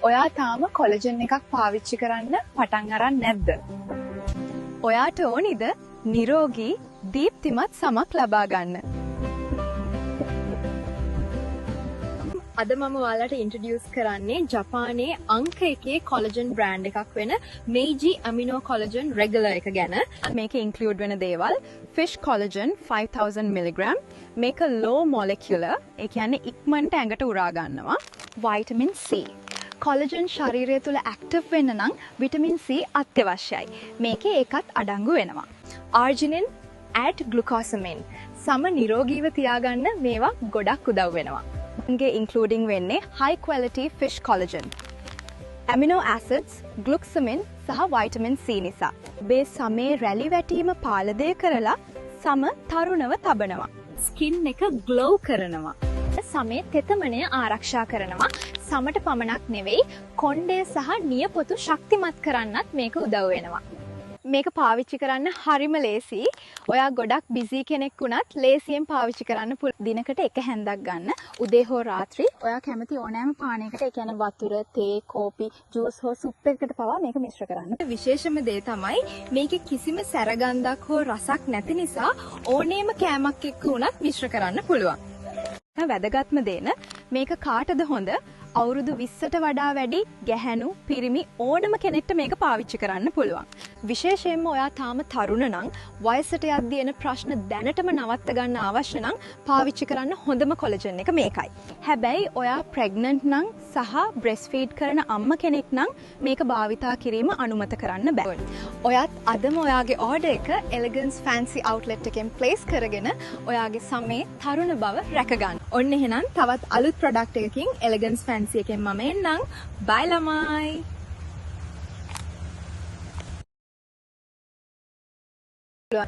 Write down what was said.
ඔයා තාම කොලජන් එකක් පාවිච්චි කරන්න පටන් අරන් නැද්ද? ඔයාට ඕනිද නිරෝගී දීප්තිමත් සමක් ලබා ගන්න? අද මම ඔයාලට ඉන්ට්‍රොඩියුස් කරන්නේ ජපානයේ අංක එකේ කොලජන් බ්‍රෑන්ඩ් එකක් වෙන Meiji Amino Collagen Regular එක ගැන. මේකේ ඉන්ක්ලූඩ් වෙන දේවල් ෆිෂ් කොලජන් 5000 mg, මේක ලෝ මොලිකියුලර්, ඒ කියන්නේ ඉක්මනට ඇඟට උරා ගන්නවා. Vitamin C. Collagen ශරීරය තුළ ඇක්ටිව් වෙන්න නම් විටමින් C අත්‍යවශ්‍යයි. මේකේ ඒකත් අඩංගු වෙනවා. ආර්ජිනින් ඇඩ් ග්ලුකෝසමින් සම නිරෝගීව තියාගන්න මේවා ගොඩක් උදව් වෙනවා. ගේ ඉන්ක්ලූඩින් වෙන්නේ high quality fish collagen, amino acids, glucosamine සහ වයිටමින් C නිසා. මේ සමේ රැලි වැටීම පාලනය කරලා සම තරුණව තබනවා. ස්කින් එක ග්ලෝ කරනවා. සමේ තෙතමනය ආරක්ෂා කරනවා. සමට පමණක් නෙවෙයි, කොණ්ඩය සහ නියපොතු ශක්තිමත් කරන්නත් මේක උදව් වෙනවා. මේක පාවිච්චි කරන්න හරිම ලේසි. ඔයා ගොඩක් බිසී කෙනෙක් වුණත් ලේසියෙන් පාවිච්චි කරන්න පුළුවන්. දිනකට එක හැන්දක් ගන්න. උදේ හෝ රාත්‍රී ඔයා කැමති ඕනෑම පානයකට, ඒ කියන්නේ වතුර, තේ, කෝපි, ජූස් හෝ සුප් එකකට පවා මේක මිශ්‍ර කරන්න. විශේෂම දේ තමයි මේකේ කිසිම සැරගන්ධක් හෝ රසක් නැති නිසා ඕනෑම කෑමක් එක්ක වුණත් මිශ්‍ර කරන්න පුළුවන්. වැදගත්ම දේ න මේක කාටද හොඳ? අවුරුදු 20ට වඩා වැඩි ගැහැණු, පිරිමි ඕනම කෙනෙක්ට මේක පාවිච්චි කරන්න පුළුවන්. විශේෂයෙන්ම ඔයා තාම තරුණ නම්, වයසට යද්දී එන ප්‍රශ්න දැනටම නවත්ත ගන්න අවශ්‍ය නම් පාවිච්චි කරන්න හොඳම කොලජන් එක මේකයි. හැබැයි ඔයා ප්‍රෙග්නන්ට් නම් සහ බ්‍රෙස්ට් ෆීඩ් කරන අම්ම කෙනෙක් නම් මේක භාවිතා කිරීම අනුමත කරන්න බෑ. ඔයත් අදම ඔයාගේ ඕඩර් එක එලගන්ස් ෆැන්සි අවුට්ලට් එකෙන් ප්ලේස් කරගෙන ඔයාගේ සමේ තරුණ බව රැකගන්න. ඔන්න එහෙනම් තවත් අලුත් ප්‍රොඩක්ට් එකකින් එලගන්ස් ෆැන්සි එකෙන් මම එන්නම්. බයි ළමයි.